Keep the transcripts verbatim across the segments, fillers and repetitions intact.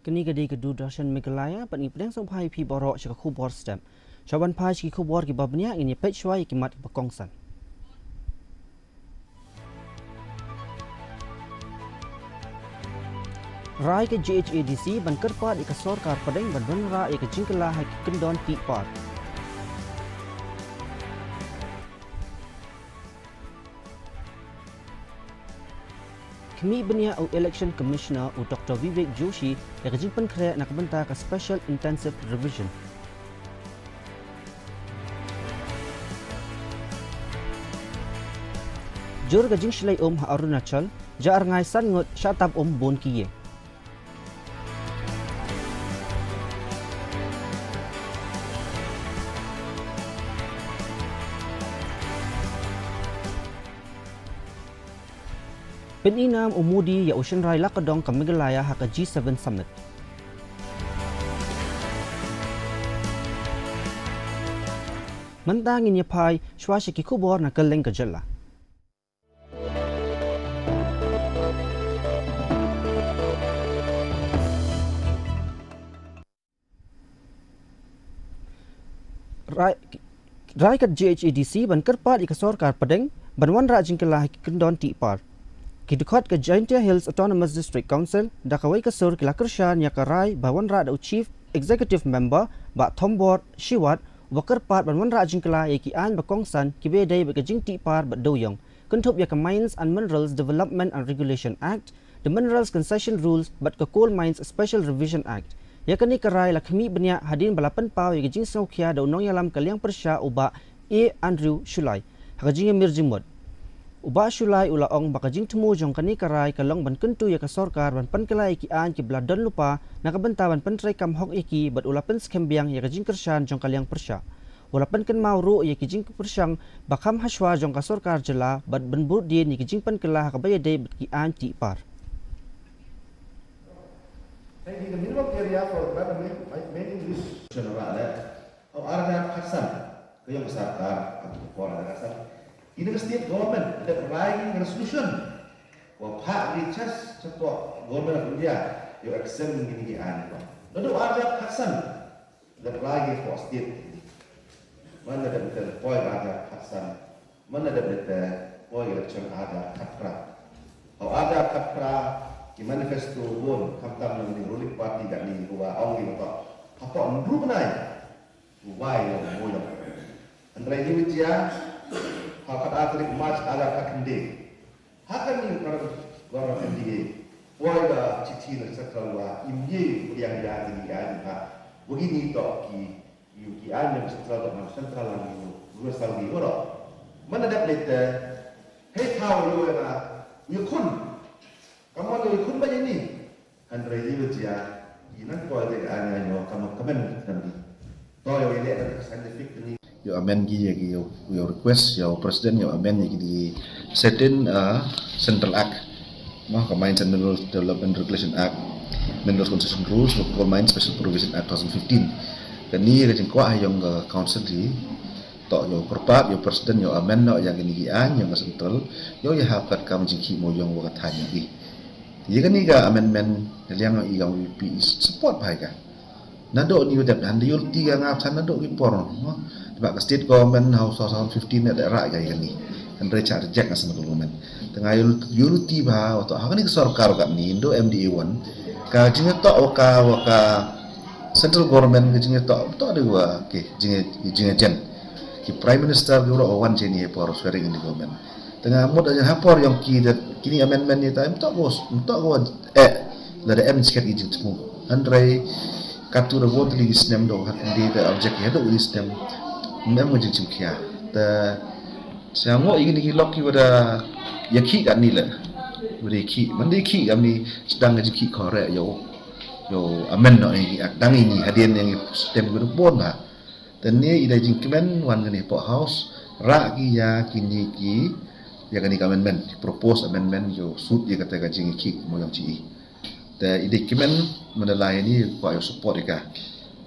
Kane ka dei ka Doordarshan Meghalaya, bad ngi pdiang sngewbha ïa phi baroh sha ka khubor step. Shuwa ban phai sha ki khubor kiba bniah, ngin ïa peit shuwa ïa ki mat kiba kongsan. Rai ka J H A D C ban kyrpad ïa ka sorkar pdeng ban wanrah ïa ka jingkylla ha ki kyndon tih par. Khmih bniah u Election Commissioner u Doctor Vivek Joshi ïa ka jingpynkhreh na ka bynta ka Special Intensive Revision. Jur ka jingshlei um ha Arunachal, ja rngai san ngut shah tap um bun ki ïing. Pyni nam u Modi ïa u shynrai la ka dong ka Meghalaya ha ka G seven Summit. Mynta ngin ïa phai shuwa sha ki khubor na kylleng ka jylla. Rai, rai ka J H A D C ban kyrpad ïa ka sorkar pdeng ban wanrah jingkylla ha ki kyndon tih par. Ki dkhot ka Jaintia Hills Autonomous District Council da kawei ka sur ki la kyrshan ïa ka rai ba wanrah da u Chief Executive Member Bah Thombor Shiwat, uba kyrpad ban wanrah jingkylla ïa ki aiñ ba kongsan kiba ïadei bad ka jingtih par bad dewïong, kynthup ïa ka Mines and Minerals Development and Regulation Act, the Minerals Concession Rules bad ka Coal Mines Special Revision Act. Ïa kane ka rai la khmih bniah hadien ba la pynpaw ïa ka jingsngewkhia da u nongïalam ka liang pyrshah u Bah A Andrew Shullai. Ha ka jingïamir jingmut, u Bah Shullai u la ong ba ka jingthmu jong kane ka rai ka long ban kyntu ïa ka sorkar ban pynkylla ïa ki aiñ kiba la don lypa na ka bynta ban pyntreikam hok ïa ki, bad u la pynskhem biang ïa ka jingkyrshan jong ka liang pyrshah. U la pynkynmaw ruh ïa ki jingpyrshang ba kham hashwa jong ka sorkar jylla ban bud dien ïa ki jingpynkylla ha kaba ïadei bad ki aiñ tih par. Hei, di ka minimum area for development, I mean, English. Shon ba le, hau ar hajar khatsan, ka ïong ka sorkar, ka por ar hajar khatsan. Ina ka state government, da rai ka resolution. Wa phah recharge, cha to Government of India, ïoh exempt ïa kine ki aiñ. Naduh ar hajar khatsan. Leh lai ki for state. Man la dep te poi ar hajar khatsan. Man la dep te poi election ar hajar khatphra. Hau ar hajar khatphra ki manifesto bun khamtam na ki ruling party katne ki wa ong ki ba hapoh hynriew bnai. Wai long mo long. Hynrei ni wi jia. Hau khatar tarik March ar hajar khatkhyndai. Ha kane ka por, ka por N D A, poi ka shithi na central wa im ye pdiang ïa kine ki aiñ ha. Wa kine to ki, ki aiñ na central government, central lang ïa u, ruh sal ïa u ro. Man la dep leh te, hei thaw ïa u ïa na, ïa khun. Ka mon ïa khun ba ïa ni. Hynrei ïa u jia, ïa nang poi te ka aiñ ïa u, ka mon, ka mon, ka mon. To ïa u ïa leh ka scientific ni. Ïoh amend ki ïa ki ïoh, ïoh request ïoh president ïoh amend ïa ki di certain, uh, Central Act. Noh, ka Mines and Minerals Development Regulation Act, Minerals Concession Rules, Coal Mines Special Provision Act two thousand fifteen. Kane ka jingkwah ïong ka council di to ïoh kyrpad ïoh president ïoh amend noh ïa kine ki aiñ ïong ka central ïoh ïa hap kat kam jingkhih mo ïong wa ka thaiñ ïa ki. Ïa kane ka amendment ïa liang ïa ka V P support bha ïa ka. Naduh ni u dep han da ïulti ka nga psan naduh ki por. Ba ka state government ha u two thousand fifteen ne da rah ka ïa kane. Hynrei cha reject ka central government. Te nga ïul-, ïulti ba u to ha kane ka sorkar katne Indo M D A one. Ka jingïatoh wa ka, wa ka central government ka jingïatoh, to de wa, okay, jingïa, jingïajen. Ki prime minister ki u wan jeni ha por swearing in the government. Te nga mut ha por ïong ki da kine amendment ni ta, em to ko, em to ko, eh, lada em sket ki jingthmu. Hynrei katu da vote li ki snem do, hat di da object ïa do li snem. Em jingthmu khia. Te sa ngo ïa kine ki lok ki wa da ïa khih katne le. Wa da ïa khih, man da ïa khih katne sdang ka jingkhih kore ïa u. Ïa u amend noh ïa ki act dang ïa ni hadien ïa ki stem ki da bun ba. Te ne i da jingkmen wan kane hapoh House, rah ki ïa kine ki, ïa kane ka amendment, proposed amendment, ïoh suit ïa kata ka jingïakhih mo ïong chi i. Te i da kmen, mynta lai ni, kwah ïoh support ïa ka.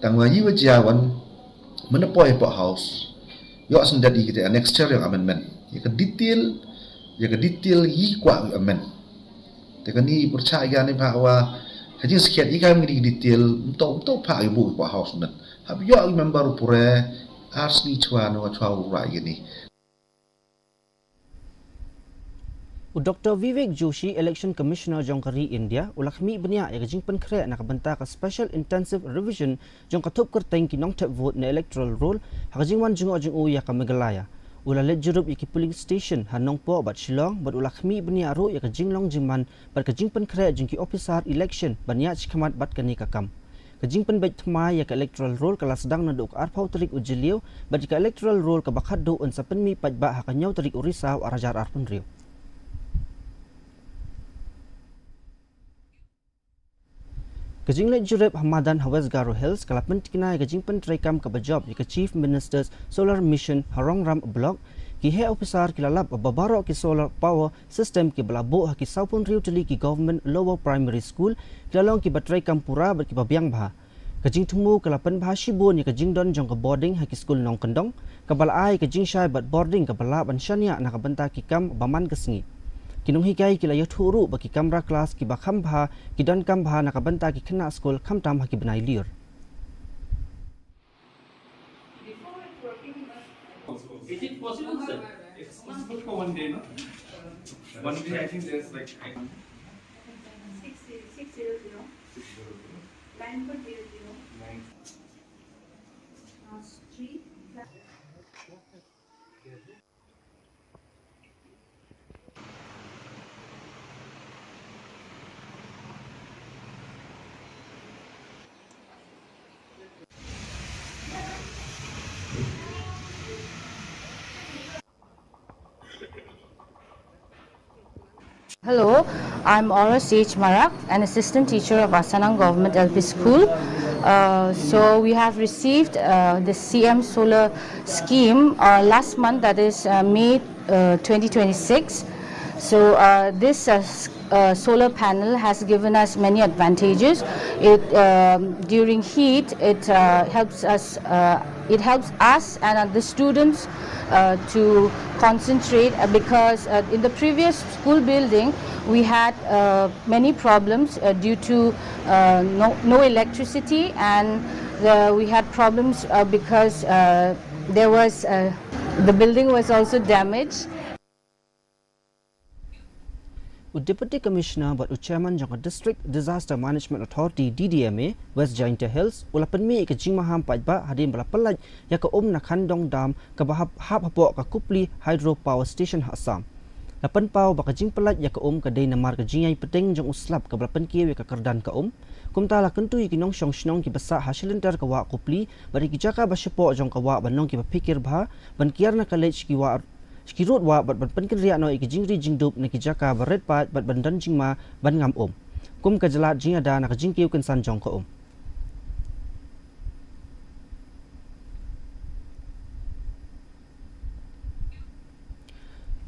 Tang wa i wa jia wan, mynta poi hapoh House, ïoh sngewdei ïa kita annexure ïa amendment. Ïa ka detail, ïa ka detail i kwah ïoh amend. Te kane i pyrshah ïa kane ba wa Ka jingskhem ïa ka ngi detail, mynta mynta pha ïa bu ïa ka house net. Hap ïoh ïa member u pure, ar sngi chwa no chwa u rai ïa ni. U Doktor Vivek Joshi, Election Commissioner jong ka ri India, u la khmih bniah ïa ka jingpynkhreh na ka bynta ka Special Intensive Revision jong ka thup kyrteng ki nongthep vote na electoral roll ha ka jingwan jngoh jong u ïa ka Meghalaya. U la leit jurip ïa ki polling station ha Nongpoh bad Shillong bad u la khmih bniah ruh ïa ka jinglong jingman bad ka jingpynkhreh jong ki officer election ban ïaid shakhmat bad kane ka kam. Ka jingpynbeit thymmai ïa ka electoral roll ka la sdang naduh ka arphew tarik u Jylliew bad ïa ka electoral roll kaba khatduh yn sa pynmih paidbah ha ka hynñiew tarik u Risaw arhajar arphew hynriew. Ka jingleit jurip ha madan ha West Garo Hills ka la pyntikna ïa ka jingpyntreikam kaba jop ïa ka Chief Minister's Solar Mission ha Rongram Block. Ki heh officer ki la lap ba baroh ki solar power system kiba la buh ha ki sawphew hynriew tylli ki Government Lower Primary School ki la long kiba treikam pura bad kiba biang bha. Ka jingthmu ka la pynbha shibun ïa ka jingdon jong ka bording ha ki skul nongkyndong, kaba la ai ka jingshai bad bording kaba lah ban shaniah na ka bynta ki kam ba man ka sngi. Ki nonghikai ki la ïathuh ruh ba ki kamra klas kiba kham bha ki donkam bha na ka bynta ki khynnah skul khamtam ha ki bnai lyiur. Is it possible, sir? It's possible for one day, no? One day, I think there's like six, six zero zero. Nine four zero zero. Nine. Class three. Hello, I'm Aura C H Marak, an assistant teacher of Asanang Government L P School. Uh, so we have received uh, the C M Solar Scheme uh, last month, that is uh, May uh, twenty twenty-six. So uh, this uh, s- uh, solar panel has given us many advantages. It um, during heat, it uh, helps us. Uh, it helps us and uh, the students uh, to concentrate uh, because uh, in the previous school building we had uh, many problems uh, due to uh, no, no electricity, and uh, we had problems uh, because uh, there was uh, the building was also damaged. U Deputy Commissioner bad u Chairman jong ka District Disaster Management Authority, D D M A, West Jaintia Hills, u la pynmih ïa ka jingmaham paidbah hadien ba la pyllait ïa ka um na Khandong Dam kaba hap, hap hapoh ka Kupli Hydro Power Station ha Assam. La pynpaw ba ka jingpyllait ïa ka um ka dei namar ka jingïai pdeng jong u slap kaba la pynkiew ïa ka kyrdan ka um. Kumta la kyntu ïa ki nongshong shnong kiba sah ha shilynter ka wah Kupli bad ïa ki jaka ba shapoh jong ka wah ban long kiba phikir bha ban kiar na ka leit sha ki wah, sha ki rud wah bad ban pynkynriah noh ïa ki jingri jingdup na ki jaka ba rit paid bad ban don jingma ban ngam um. Kum ka jyllad jingïada na ka jingkiew kynsan jong ka um.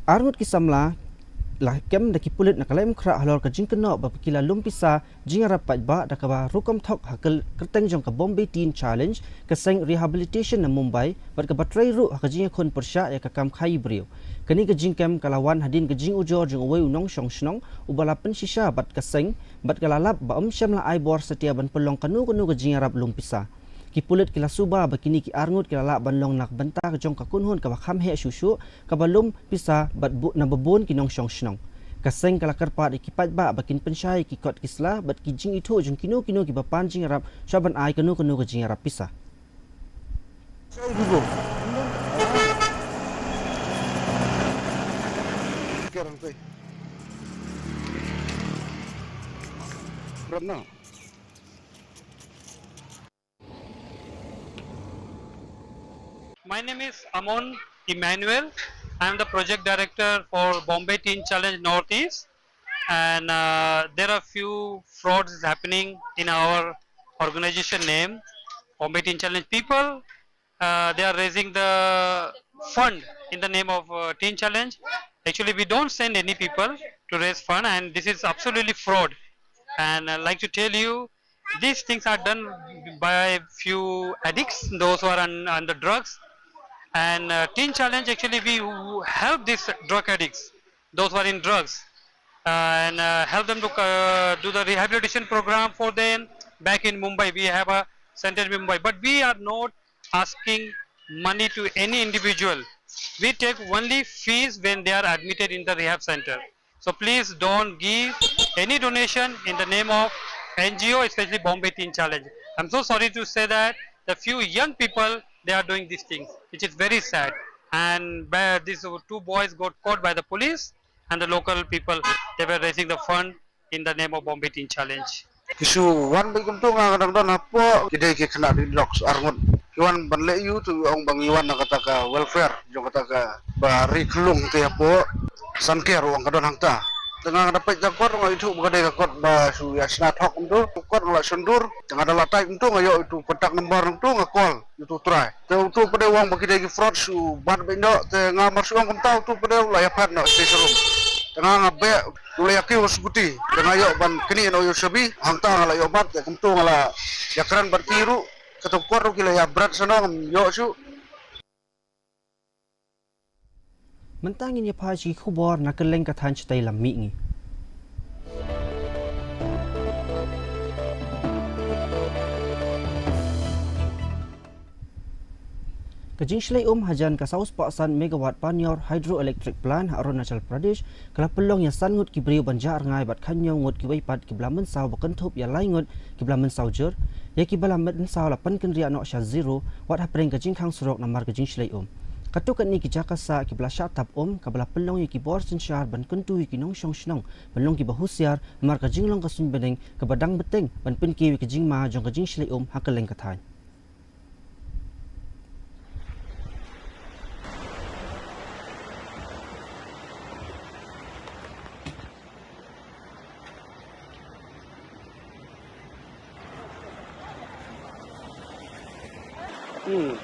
Arngut ki samla la kem da ki pulit na ka Laitmawkhraw halor ka jingkynnoh ba ki la lum pisa jingïarap paidbah da kaba rukom thok ha ka kyrteng jong ka Bombay Teen Challenge, ka seng rehabilitation na Mumbai, bad kaba trei ruh ha ka jingïakhun pyrshah ïa ka kam khaïi briew. Kane ka jingkem ka la wan hadien ka jingujor jong uwei u nongshong shnong uba la pynshisha bad ka seng, bad ka la lap ba um shym la ai bor satia ban pynlong kano kano ka jingïarap lum pisa. Ki pulit ki la suba ba kine ki arngut ki la lah ban long na ka bynta jong ka kynhun kaba kham heh shuh shuh, kaba lum pisa bad bu-, na babun ki nongshong shnong. Ka seng ka la kyrpad ïa ki paidbah ba kin pynshai ïa ki kot ki sla bad ki jingithuh jong kino kino kiba pan jingïarap shuwa ban ai kano kano ka jingïarap pisa. My name is Amon Emmanuel. I am the project director for Bombay Teen Challenge Northeast, and uh, there are few frauds happening in our organization name, Bombay Teen Challenge. People, uh, they are raising the fund in the name of uh, Teen Challenge. Actually, we don't send any people to raise fund, and this is absolutely fraud. And I'd like to tell you, these things are done by few addicts, those who are on, on the drugs. And uh, Teen Challenge, actually, we help these drug addicts, those who are in drugs. uh, and uh, help them to uh, do the rehabilitation program for them. Back in Mumbai, we have a center in Mumbai, but we are not asking money to any individual. We take only fees when they are admitted in the rehab center. So please don't give any donation in the name of N G O, especially Bombay Teen Challenge. I'm so sorry to say that the few young people, they are doing these things, which is very sad. And uh, these two boys got caught by the police and the local people. They were raising the fund in the name of Bombay Teen Challenge. Ki shu wan beit kumtu, nga nga dang don hapoh, ki dei ki khynnah dih lok arngut. Ki wan ban leh ïa u, to ong ba ngi wan na kata ka welfare jong kata ka ba ri khlung te hapoh Sanker, ong ka don hangta. Te nga nga da peit ka kot, nga ithuh ba ka dei ka kot ba shu ïa shna thok kumtu. Kot nga la shon dur, te nga da la tai kumtu, nga ïoh itu contact number nangtu, nga call itu trai. Te utu pat u ong ba ki dei ki fraud, shu bat beit noh. Te nga mar shu ong kumta, utu pat u la ïapher noh station room. Te nga nga beh, u la ïa kiew scooty. Te nga ïoh ban knieh noh ïa u shabi, hangta nga la ïoh bat. Te kumtu nga la ïakren bad ki ruh, kato ka kot ruh ki la ïa bret sha no, ngam ïoh shuh. Mynta ngin ïa phai sha ki khubor na kylleng ka thaiñ shatei lam mihngi. Ka jingshlei um hajan ka saw spah san megawatt Panyor Hydroelectric Plant ha Arunachal Pradesh ka la pynlong ïa san ngut ki briew ban jah rngai bad khathynñiew ngut kiwei pat kiba la mynsaw, ba kynthup ïa lai ngut kiba la mynsaw jur. Ïa kiba la mynsaw la pynkynriah noh sha zero wat hapdeng ka jingkhang surok namar ka jingshlei um. Katto katne ki jaka sah kiba la shah tap um kaba la pynlong ïa ki bor synshar ban kyntu ïa ki nongshong shnong ban long kiba husiar namar ka jinglong ka suiñbneng kaba dang bteng ban pynkiew ïa ka jingma jong ka jingshlei um ha kylleng ka thaiñ. Hmm.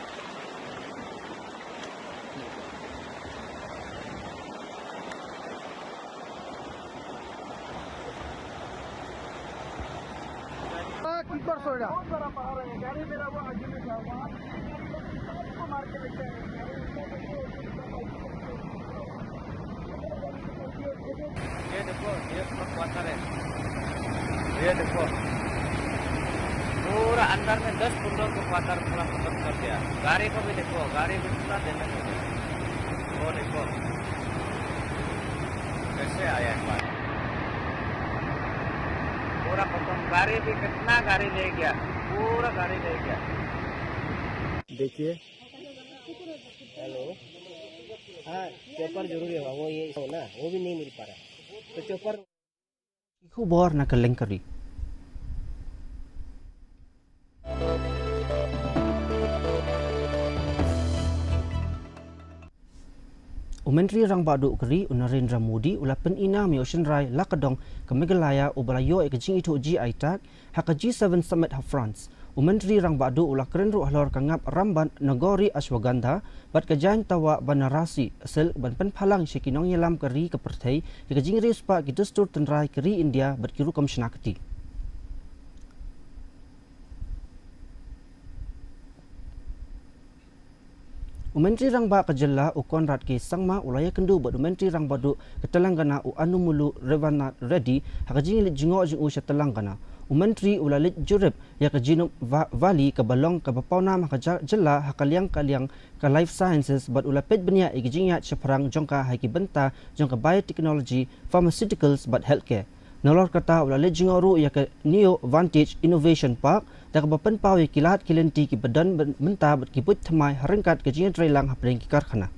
ये देखो, ये सब क्वार्टर है। ये देखो, पूरा अंदर में दस पंद्रह को क्वार्टर पूरा खत्म कर दिया। गाड़ी को भी देखो, गाड़ी भी पूरा डैमेज हो गया। वो देखो, कैसे आया एक बार। पूरा खत्म, गाड़ी भी कितना गाड़ी ले गया, पूरा गाड़ी ले गया। देखिए। हेलो। हाँ, चॉपर जरूरी होगा, वो ये हो ना, वो भी नहीं मिल पा रहा। तो चॉपर Ki khubor na kylleng ka ri. U Myntri Rangbah Duh ka ri, u Narendra Modi, u la pynïainam ïa u shynrai la ka dong ka Meghalaya uba la ïoh ïa ka jingithuh G I tag ha ka G seven Summit ha France. U Myntri Rangbah Duh u la kren ruh halor ka ngap Rambat Nagori Ashwagandha bad ka jaiñ tawah Banarasi Silk ban pynphalang sha ki nongïalam ka ri ka pyrthei ïa ka jingriewspah ki dustur tynrai ka ri India bad ki rukom shna kti. U Myntri Rangbah ka jylla, u Conrad K Sangma, u la ïakynduh bad u Myntri Rangbah Duh ka Telangana, u Annamallu Revanna Reddy, ha ka jingleit jngoh jong u sha Telangana. U Myntri u la leit jurip ïa ka Genome Va-, Valley kaba long kaba pawnam ha ka ja-, jylla ha ka liang ka liang ka Life Sciences bad u la peit bniah ïa ki jingïaid shaphrang jong ka ha ki bynta jong ka biotechnology, pharmaceuticals bad healthcare. Nalor kata u la leit jngoh ruh ïa ka Neo Vantage Innovation Park da kaba pynpaw ïa ki lad ki lynti kiba don byn-, bynta bad ki buit thymmai ha ryngkat ka jingïatreilang hapdeng ki karkhana.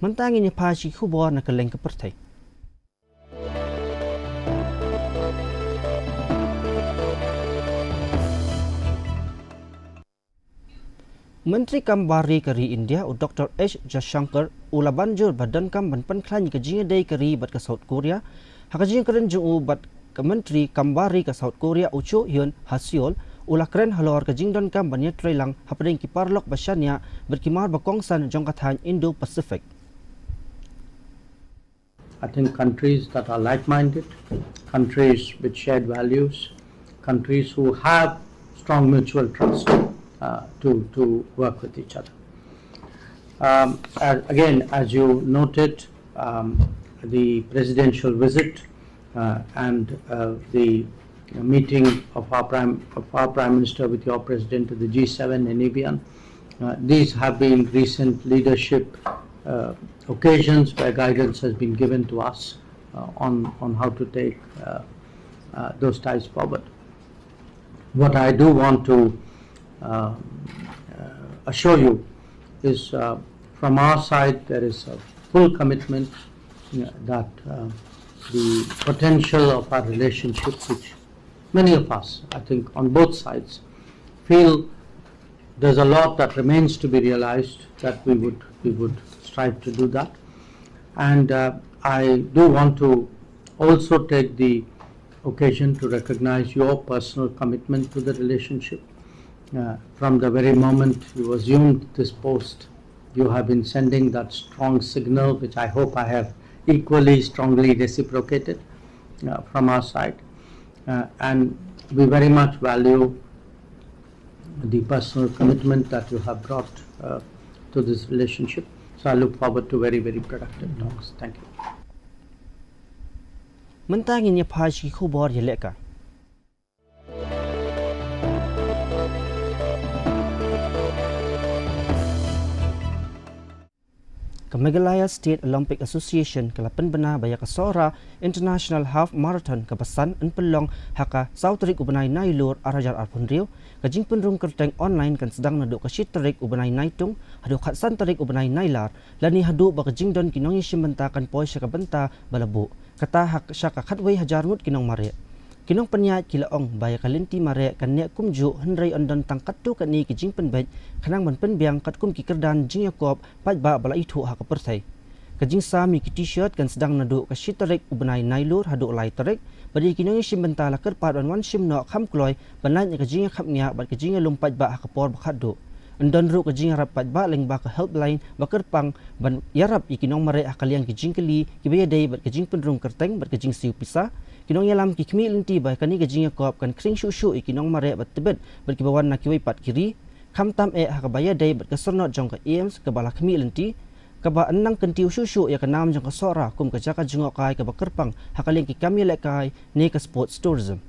Mynta ngin ïa phai sha ki khubor na kylleng ka pyrthei. Myntri Kam Bar Ri ka ri India, u Doctor S Jaishankar, u la ban jur ba donkam ban pynkhlaiñ ïa ka jingïadei ka ri bad ka South Korea. Ha ka jingkren jong u bad ka Myntri Kam Bar Ri ka South Korea, u Cho Hyun, ha Seoul, u la kren halor ka jingdonkam ban ïatreilang hapdeng ki paralok ba shaniah bad ki mar ba kongsan jong ka thaiñ Indo-Pacific. I think countries that are like minded, countries with shared values, countries who have strong mutual trust uh, to, to work with each other. Um, as, again, as you noted, um, the presidential visit uh, and uh, the meeting of our Prime, of our Prime Minister with your President at the G seven in Evian. Uh, these have been recent leadership uh, occasions where guidance has been given to us uh, on, on how to take uh, uh, those ties forward. What I do want to uh, uh, assure you is uh, from our side, there is a full commitment uh, that uh, the potential of our relationship, which many of us, I think, on both sides, feel there's a lot that remains to be realized, that we would, we would strive to do that. And uh, I do want to also take the occasion to recognize your personal commitment to the relationship. Uh, from the very moment you assumed this post, you have been sending that strong signal, which I hope I have equally strongly reciprocated uh, from our side. Uh, and we very much value the personal commitment that you have brought uh, to this relationship. So I look forward to very, very productive talks. Thank you. Mynta ngin ïa phai sha ki khubor ïalehkai. Ka Meghalaya State Olympic Association ka la pynbna ba ïa ka Sohra International Half Marathon kaba san yn pynlong ha ka saw tarik u bnai Nailur ar hajar arphew hynriew. Ka jingpynrung kyrteng online kan sdang naduh ka shi tarik u bnai Naitung haduh khatsan tarik u bnai Nailar, lane haduh ba ka jingdon ki nongïashim bynta kan poi sha ka bynta ba la buh. Kata ha sha ka khatwei hajar ngut ki nongmareh. Ki nongpynïaid ki la ong ba ïa ka lynti mareh kan neh kumjuh hynrei yn don tang katto katne ki jingpynbeit khnang ban pynbiang katkum ki kyrdan jingïakop paidbah ba la ithuh ha ka pyrthei. Ka jingsam ïa ki T-shirt kan sdang naduh ka shi tarik u bnai Nailur haduh lai tarik, bad ïa ki nongïashim bynta la kyrpad ban wan shim noh kham kloi ban lait na ka jingïakhapngiah bad ka jingïalum paidbah ha ka por ba khatduh. Yn don ruh ka jingïarap paidbah lyngba ka helpline ba kyrpang ban ïarap ïa ki nongmareh ha ka liang ki jingkylli kiba ïadei bad ka jingpynrung kyrteng bad ka jingsiew pisa. Ki nongïalam ki khmih lynti ba kane ka jingïakop kan khring shuh shuh ïa ki nongmareh ba tbit bad kiba wan na kiwei pat ki ri. Khamtam eh ha kaba ïadei bad ka syrnod jong ka AIIMS kaba la khmih lynti, kaba yn nang kyntiew shuh shuh ïa ka nam jong ka Sohra kum ka jaka jngohkai kaba kyrpang ha ka liang ki kam ïalehkai ne ka sports tourism.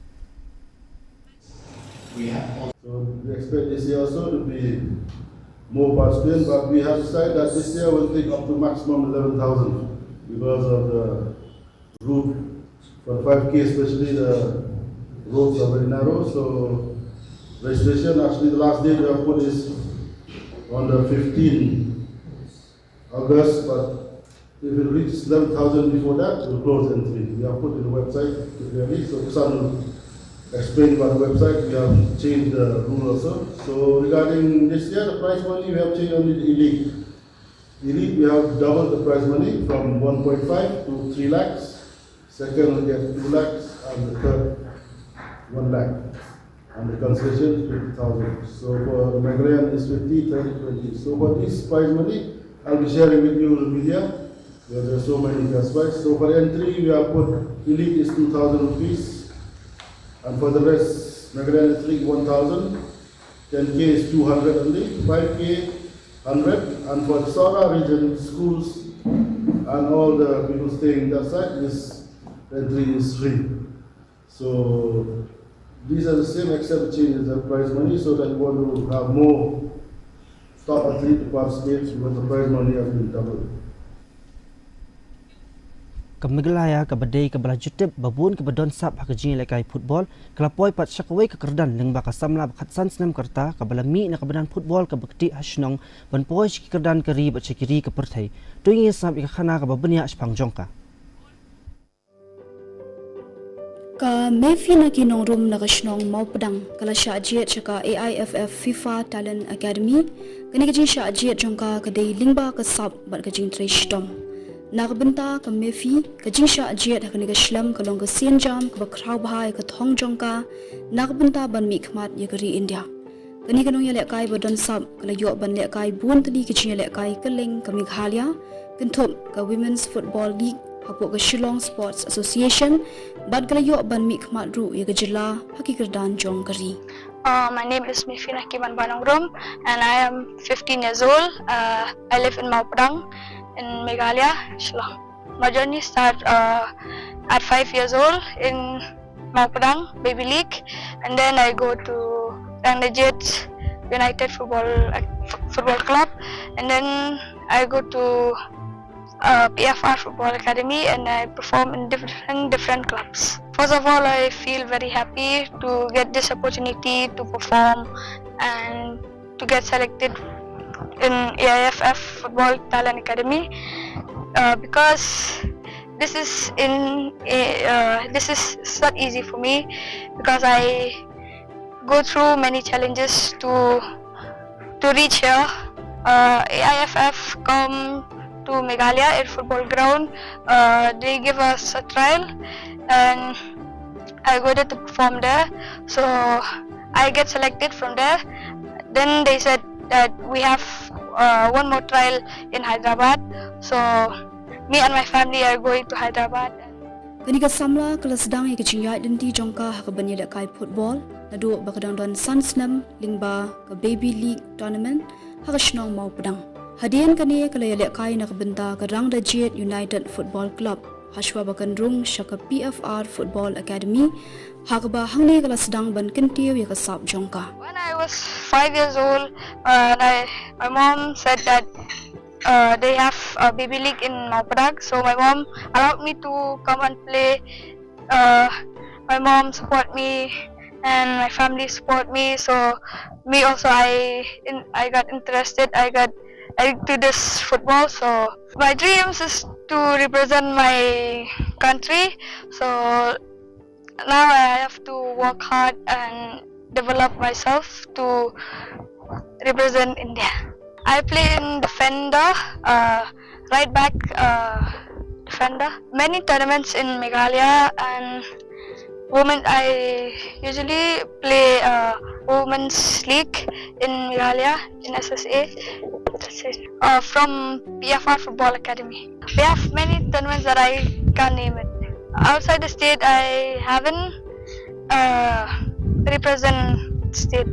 So we expect this year also to be more participants, but we have decided that this year we'll take up to maximum eleven thousand because of the route for the five K, especially the roads are very narrow. So registration, actually the last date we have put is on the fifteenth August, but if it reaches eleven thousand before that, we'll close entry. We have put in the website clearly, so Kusan will explain about the website. We have changed the rule also. So regarding this year, the prize money, we have changed only the elite. Elite, we have doubled the prize money from one point five to three lakhs. Second will get two lakhs, and the third, one lakh. And the consolation, fifty thousand. So for the Meghalayan is fifty, thirty, twenty. So for this prize money, I'll be sharing with you the media. There are so many cash prize. So for entry, we have put elite is two thousand rupees. And for the rest, Meghalayan is three, one thousand. Ten K is two hundred only, five K, hundred, and for the Sohra region, schools and all the people staying in that side, this entry is free. So these are the same, except change the prize money, so that we want to have more top athlete to participate, because the prize money has been doubled. Ka Meghalaya kaba dei kaba la ju tip ba bun kiba don sap ha ka jingïalehkai football ka la poi pat sha kawei ka kyrdan lyngba ka samla ba khatsan snem ka rta kaba la mih na ka madan football kaba ktieh ha shnong ban poi sha ki kyrdan ka ri bad sha ki ri ka pyrthei. To ngin ïa sngap ïa ka khana kaba bniah shaphang jong ka. Ka Mefi na ki nongrum na ka shnong Mawpdang ka la shah jied sha ka A I F F FIFA Talent Academy. Kane ka jingshah jied jong ka ka dei lyngba ka sap bad ka jingtrei shitom. Na ka bynta ka Mefi, ka jingshah jied ha kane ka shlem ka long ka sienjam kaba khraw bha ïa ka thong jong ka na ka bynta ban mihkhmat ïa ka ri India. Kane ka nongïalehkai ba don sap ka la ïoh ban lehkai bun tylli ki jingïalehkai kylleng ka Meghalaya, kynthup ka Women's Football League, hapoh ka Shillong Sports Association, bad ka la ïoh ban mihkhmat ruh ïa ka jylla ha ki kyrdan jong ka ri. Uh, my name is Mifina Kiman Banongrum, and I am fifteen years old. Uh, I live in Mawpadang in Meghalaya, Shillong. My journey started uh, at five years old in Mawpadang Baby League, and then I go to Rangdajied United Football uh, F- Football Club, and then I go to uh, P F R Football Academy, and I perform in different different clubs. First of all, I feel very happy to get this opportunity to perform and to get selected in A I F F Football Talent Academy uh, because this is in uh, this is it's not easy for me because I go through many challenges to to reach here. Uh, A I F F come to Meghalaya at football ground. Uh, they give us a trial, and I go there to perform there. So I get selected from there. Then they said that we have uh, one more trial in Hyderabad. So me and my family are going to Hyderabad. Kane ka samla ka la sdang ïa ka jingïaid lynti jong ka ha kaban ïalehkai football naduh ba ka dang don san snem lyngba ka Baby League Tournament ha ka shnong Mawpadang. Hadien kane ka la ïalehkai na ka bynta ka Rangdajied United Football Club hashwa ba kan rung sha ka P F R Football Academy, ha kaba hangne ka la sdang ban kyntiew ïa ka sap jong ka. When I was five years old, uh, and I, my mom said that uh, they have a baby league in Mawpadang, so my mom allowed me to come and play. Uh, my mom support me, and my family support me. So me also, I in, I got interested. I got addicted to this football. So my dreams is to represent my country. So now I have to work hard and develop myself to represent India. I play in defender, uh, right back uh, defender. Many tournaments in Meghalaya and women. I usually play uh, women's league in Meghalaya in S S A. That's it. Uh, from P F R Football Academy. We have many tournaments that I can't name it. Outside the state, I haven't uh, represent state.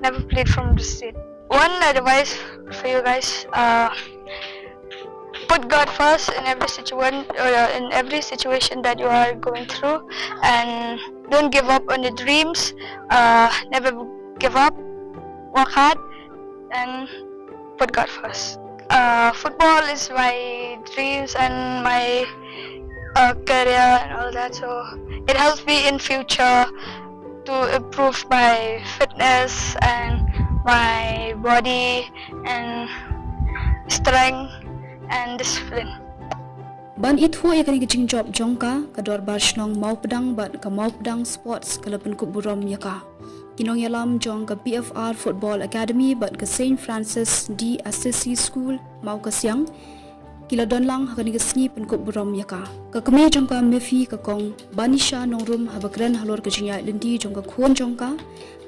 Never played from the state. One advice for you guys: uh, put God first in every situation, uh, in every situation that you are going through, and don't give up on your dreams. Uh, never give up. Work hard and put God first. Uh, football is my dreams and my uh, career and all that. So it helps me in future to improve my fitness and my body and strength and discipline. Ban ithuh ïa kane ka jingjop jong ka, ka Dorbar Shnong Mawpadang bad ka Mawpadang Sports ka la pynkup burom ïa ka. Ki nongïalam jong ka P F R Football Academy bad ka Saint Francis de Assisi School Mawkasiang ki la don lang ha kane ka sngi pynkup burom ïa ka. Ka kmie jong ka Mefi, ka Kong Banisha Nongrum, haba kren halor ka jingïaid lynti jong ka khun jong ka,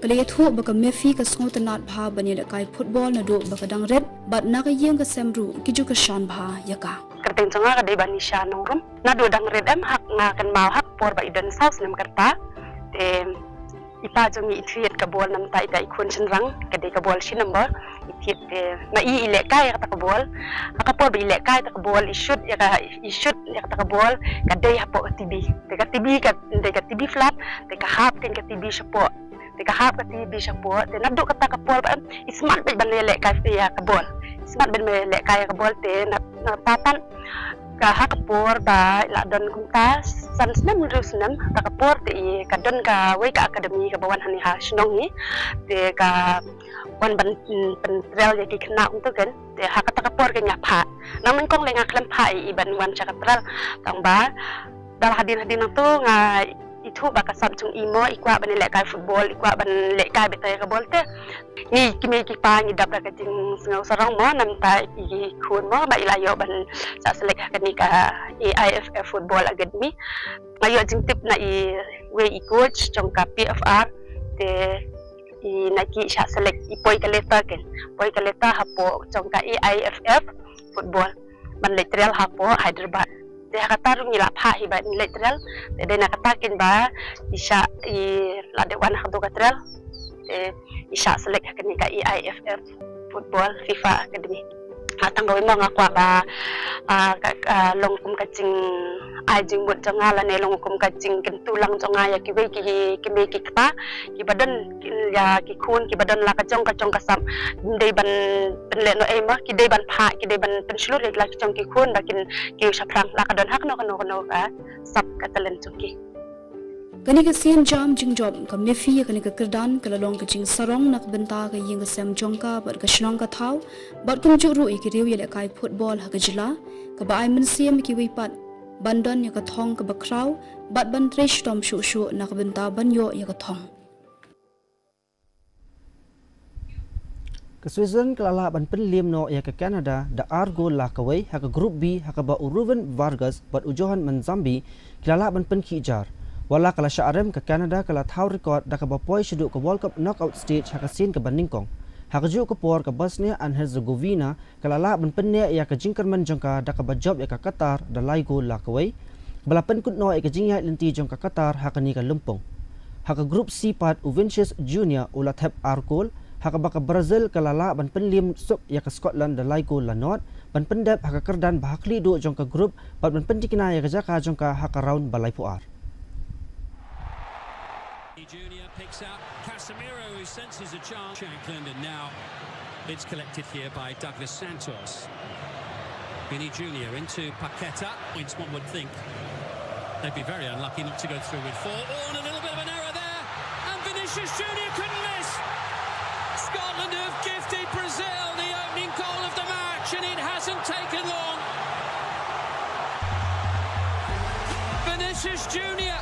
ka la ïathuh ba ka Mefi ka sngewtynnat bha ban ïalehkai football naduh ba ka dang rit bad na ka ïing ka sem ruh ki ju kyrshan bha ïa ka. Kyrteng jong nga ka dei Banisha Nongrum. Naduh dang rit em ha nga kynmaw ha ka por ba i don saw snem kyrta. Te i pa jong ngi i thied ka bol, namta ita i khun shynrang ka dei ka bol shi number. I thied te ma i i lehkai ïa kata ka bol. Ha ka por ba i lehkai ïa kata ka bol, i shoot ïa ka, i shoot ïa kata ka bol, ka dei hapoh ka T V. Te ka T V ka dei ka T V flat, te ka hap kein ka T V shapoh. Te ka hap ka T V shapoh, te naduh kata ka por ba em i smat beit ban lehkai ïa ka bol. I smat beit ban lehkai ïa ka bol, te na, nangta pat ka ha ka por ba i la don kumta san snem hynriew snem, ha ka por te i ka don kawei ka academy kaba wan hangne ha shnong hi. Te ka wan ban, mm, pyntrial ïa ki khynnah kumta kein. Te ha kata ka por kein nga phah. Nang nyngkong lei nga khlem phah ïa i ban wan sha ka trial. Tang ba da la hadien hadien nangta nga ithuh ba ka sap jong i mo, i kwah ban lehkai football, i kwah ban lehkai beit ïa ka bol te. Ngi ki mei ki pa ngi dap da ka jingsngew sarong mo, namta i khun mo ba i la ïoh ban shah select ha kane ka A I F F Football Academy. Nga ïoh jingtip na iwei i coach jong ka P F R, te i na ki shah select, i poi ka letter kein, poi ka letter hapoh jong ka A I F F Football ban leit trial hapoh Hyderabad. Te ha kata ruh ngi la phah hi ba ngi leit trial. Te dei na kata kein ba i shah i la dep wan ha katu ka trial. Te i shah select ha kane ka A I F F Football FIFA Academy. Ah, tang kawei mo nga kwah ba, ah, ka, ka long kum ka jingai jingmut jong nga lane long kum ka jingkyntu lang jong nga ïa kiwei ki, ki mei ki kpa kiba don, ki, ïa ki khun kiba don la ka jong ka jong ka sap. Dei ban pynleh noh ei mo, ki dei ban phah, ki dei ban pynshlur ïa la ki jong ki khun ba kin kiew shaphrang la ka don ha kano kano kano ka sap ka talent jong ki. Kane ka sien jam jingjop ka MEFI ïa kane ka kyrdan ka la long ka jingsarong na ka bynta ka ïing ka sem jong ka bad ka shnong ka thaw, bad kumjuh ruh ïa ki riew ïalehkai football ha ka jylla, kaba ai mynsiem ïa kiwei pat ban don ïa ka thong kaba khraw bad ban trei shitom shuh shuh na ka bynta ban ïoh ïa ka thong. Ka Switzerland ka la lah ban pynliem noh ïa ka Canada da ar gol la kawei ha ka Group B, ha kaba u Ruben Vargas bad u Johan Manzambi ki la lah ban pynkhih jar. Wat la ka la shah rem, ka Canada ka la thaw record da kaba poi shaduh ka World Cup knockout stage ha ka sien kaba nyngkong. Ha kajuh ka por ka Bosnia and Herzegovina ka la lah ban pynneh ïa ka jingkyrmen jong ka da kaba jop ïa ka Qatar da lai gol la kawei, ba la pynkut noh ïa ka jingïaid lynti jong ka Qatar ha kane ka lympung. Ha ka Group C pat, u Vinicius Junior u la thep ar gol, ha kaba ka Brazil ka la lah ban pynliem suk ïa ka Scotland da lai gol la nod, ban pyndep ha ka kyrdan ba ha khlieh duh jong ka group bad ban pyntikna ïa ka jaka jong ka ha ka round ba laiphew ar. Junior picks out Casemiro, who senses a chance. Shankland, and now it's collected here by Douglas Santos. Vini Junior into Paqueta. Points, one would think they'd be very unlucky not to go through with four. Oh, and a little bit of an error there. And Vinicius Junior couldn't miss. Scotland have gifted Brazil the opening goal of the match, and it hasn't taken long. Vinicius Junior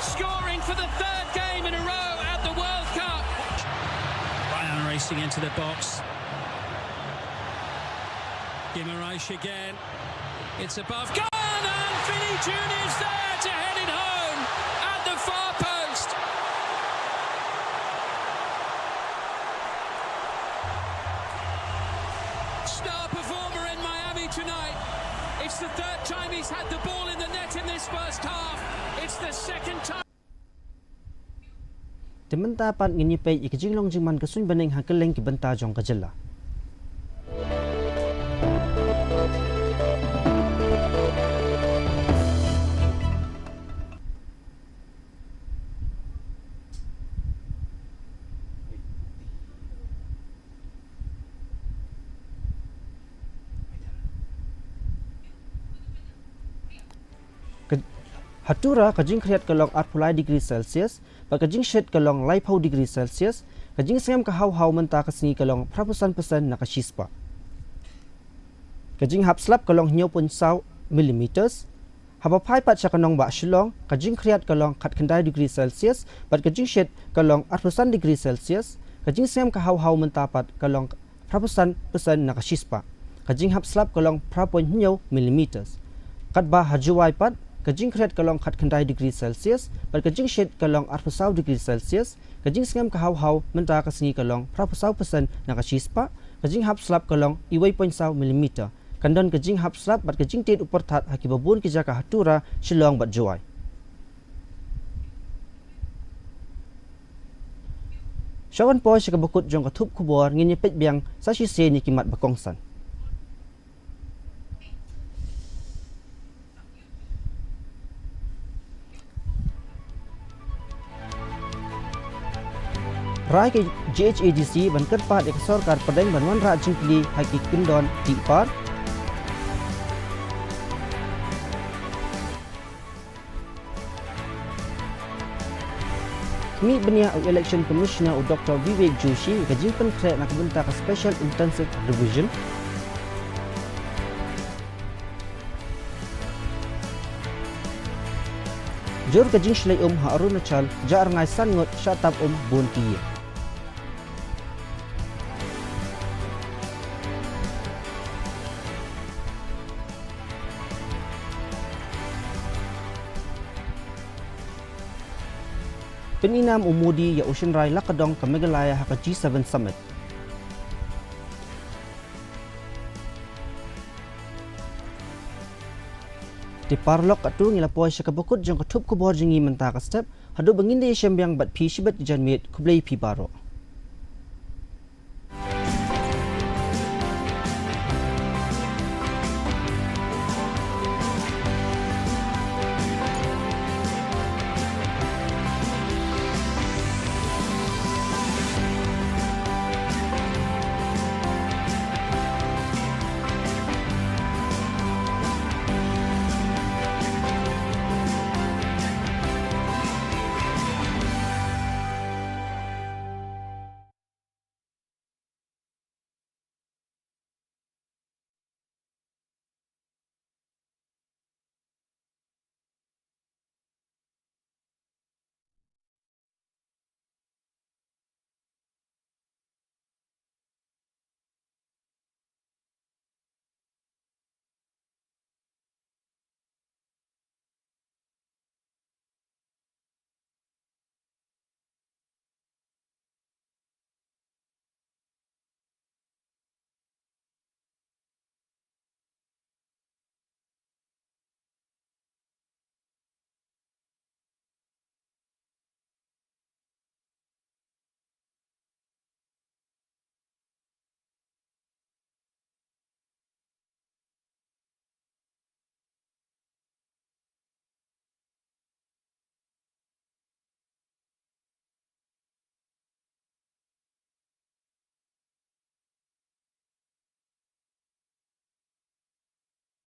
scoring for the third game in a row at the World Cup. Bayern racing into the box. Guimaraes again. It's above. Gone! And Vinny Junior's there to head it home at the far post. Star performer in Miami tonight. It's the third time he's had the ball in the net in this first half. It's the second time. Te mynta pat ngin ïa peit ïa ka jinglong jingman ka suiñ bneng ha kylleng ki bynta jong ka jylla. Ka, ha Tura ka jingkhriat ka long arphew lai degree Celsius, bad ka jingshit ka long laiphew degree Celsius, ka jingsngem ka haw haw mynta ka sngi ka long phraphew san percent na ka shispah. Ka jinghap slap ka long hynñiew point saw millimeters. Haba phai pat sha ka nongbah Shillong, ka jingkhriat ka long khatkhyndai degree Celsius, bad ka jingshit ka long arphew san degree Celsius, ka jingsngem ka haw haw mynta pat ka long phraphew san percent na ka shispah. Ka jinghap slap ka long phra point hynñiew millimeters. Katba ha Jowai pat, ka jingkhriat ka long khatkhyndai degree Celsius, bad ka jingshit ka long arphew saw degree Celsius, ka jingsngem ka haw haw mynta ka sngi ka long phraphew saw percent na ka shispah, ka jinghap slap ka long iwei point saw millimeter. Kan don ka jinghap slap bad ka jingtied u pyrthat ha kiba bun ki jaka ha Tura, Shillong bad Jowai. Sha wan poi sha kaba kut jong ka thup khubor, ngin ïa peit biang sa shisien ïa ki mat ba kongsan. Rai ka G H A D C ban kyrpad ïa ka sorkar pdeng ban wanrah jingkylli ha ki kyndon tih par. Khmih bniah u Election Commissioner u Doctor Vivek Joshi ïa ka jingpynkhreh na ka bynta ka Special Intensive Revision. Jur ka jingshlei um ha Arunachal, jah rngai san ngut shah tap um bun ki ïing. Pyni nam u Modi ïa u shynrai la ka dong ka Meghalaya ha ka G seven Summit. Te paralok, katto ngi la poi sha kaba kut jong ka thup khubor jong ngi mynta ka step. Haduh ba ngin da ïashem biang bad phi shibit ki janmiet, khublei phi baroh.